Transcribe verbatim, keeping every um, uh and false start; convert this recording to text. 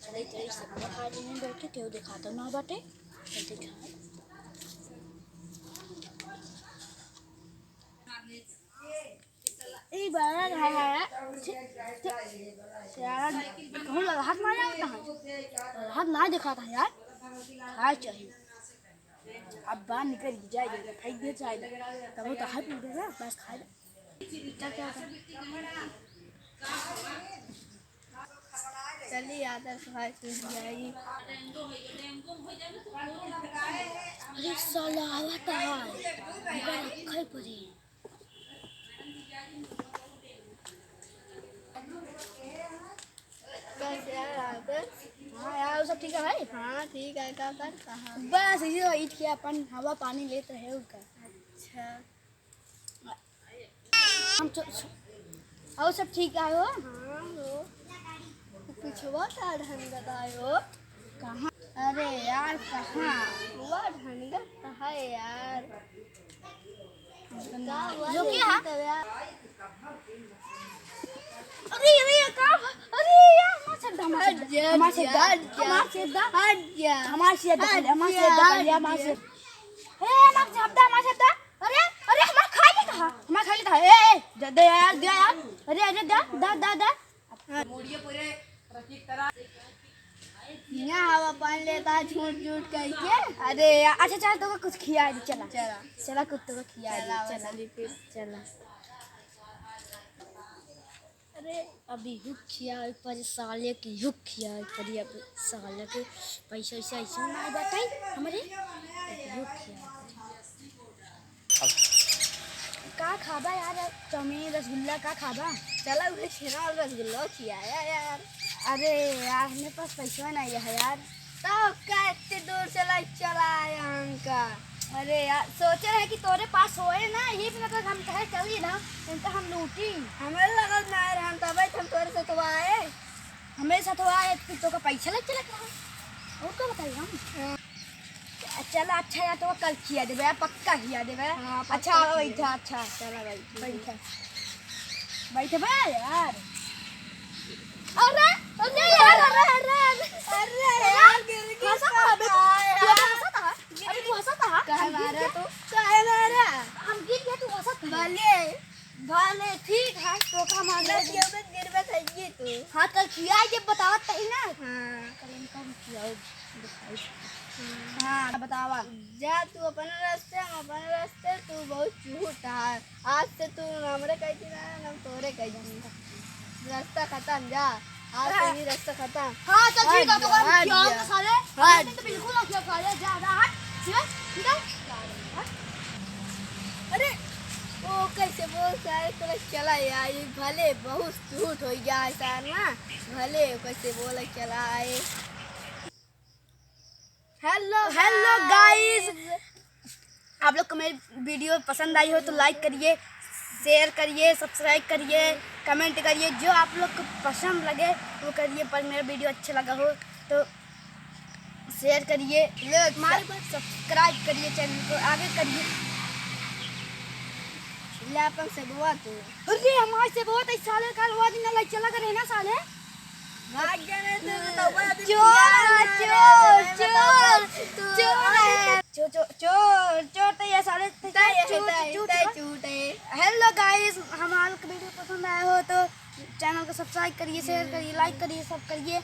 चले, चले, सब लोग खा लेने बैठे, केहू देखाता ना बाटे। चल देखा। ई बड़ा है, है, ठीक, ठीक। यार, कहूँ लगा हाथ मारे होता है। हाथ ना दिखाता है यार। खाए चाहिए। अब बाहर निकल के जाए, जाए, फेंक दे जाए। तब वो तो हाथ उठेगा, बस खा ले। चलिए, आदर्श भाई टूट जाएगी। अरे साला, आवत है। हमका रखल पड़ी। कैसे यार, आदर्श? हाँ यार, वो सब ठीक है भाई? हाँ, ठीक है, का करता है? बस, ये ईट के अपन हवा पानी लेत रहे उनका। अच्छा। हम च-, च-, और सब ठीक है हो? हाँ हो। तू पिछवा का ढंगत आयो? कहाँ? अरे यार, कहाँ? हुआ ढंगत है यार। का हुआ जो रे क्या है? तब यार? अरे, अरे, ये का? अरे यार, हमार सेद्धा, हमार सेद्धा, हट जा, हमार सेद्धा, हट जा, हमार सेद्धा, हट जा, हमार सेद्धा, हट जा, हमार सेद्धा, हट जा। ए, हमार सेद्धा, हमार सेद्धा। अरे, अरे, हमार खाई लेता है, हमार खाई लेता है। ए, ए, दे, दे यार, दे यार। अरे, अरे, दे, दे, दे, दे। यहाँ हवा पानी लेता है झूठ झूठ करके। अरे यार, अच्छा चल, तोका कुछ खिया दे, चला। चला। चला, कुछ तोका खिया दे, चला, चला। चली फिर। चला। अरे, अभी हुक खिया, ऊपर साले की हुक खिया, ऊपर ये साले के पैसा वैसा ऐसे ना बताई हमरे। हुक खिया। का खाबा यार, चाउमीन, रसगुल्ला का खाबा? चला, उहे छेना और रसगुल्ला खियाया यार। अरे यार, हमरे पास पैसा नहीं है यार। तो का इतने दूर से लाइक चला आया हमका? अरे यार, सोचे रहे कि तोरे पास होए ना, ये भी मतलब हम कहे चली ना, इनका हम लूटी। हमें लगल ना रहा, तबे तो हम तोरे से तो आए। हमरे साथ हुआ है कि तोका पैसा लग चला क्या? और का बताई हम? हाँ। चला, अच्छा यार, तोका कल खिया देबे यार, पक्का खिया देबे। हाँ, पक्का अच्छा, खिया बैठा, देबे। अच्छा। चला भाई, ठीक है। बैठा। बैठबे यार। अरे, अरे यार, अरे, अरे, अरे। अरे यार, गिर गया। हंसा था अभी तू? यार। तू हंसा था? अभी तू हंसा था? काहे हम गिर मारा गया? तू? काहे मारा? हम गिर गया, तू हंसा था? भले। भले ठीक है, तोका मार ले। गिरबे, गिरबे खाइए तू। हाँ, कल खियाई जब बतावत तही ना। हाँ। कल इनका हम खियाओ, दिखाई। हाँ। हाँ, बतावा। जा तू अपन रास्ते, हम अपन रास्ते, तू बहुत झूठ है। आज से तू हमरे कह दी ना, हम तोरे कह दी। रास्ता खत्म, जा। आज से हाँ। ही रास्ता खत्म। हाँ, चल ठीक है, तो हट जा, खियाओ हट ना जा। साले। हट। तो बिल्कुल ना खियाओ साले, जा, जा, हट। निकल। अरे, वो कैसे बोल सारे, तोरा चला यार, ये भले बहुत झूठ हो गया है सार ना, भले कैसे बोल चला आए। Hello, hello guys, आप लोग को मेरी video पसंद आई हो तो like करिए, share करिए, subscribe करिए, comment करिए, जो आप लोग को पसंद लगे वो करिए, पर मेरा video अच्छा लगा हो तो share करिए, हमारे को subscribe करिए, channel को आगे करिए। ले अपन से बुआ तू। अरे हमारे से बहुत है साले, कल वो दिन लाइक चला करे ना साले। भाग गए रे तू, तो वो अभी चोर, पिया है, चोर, मैं चोर, बताऊंगा तू। चोर है। चो-, चो-, चोर, चोर तो ये साले तो ये चूत, है, चूत, तो ये चूत। Hello guys, हमारे को video पसंद आया हो तो channel को subscribe करिए, share करिए, like करिए, सब करिए।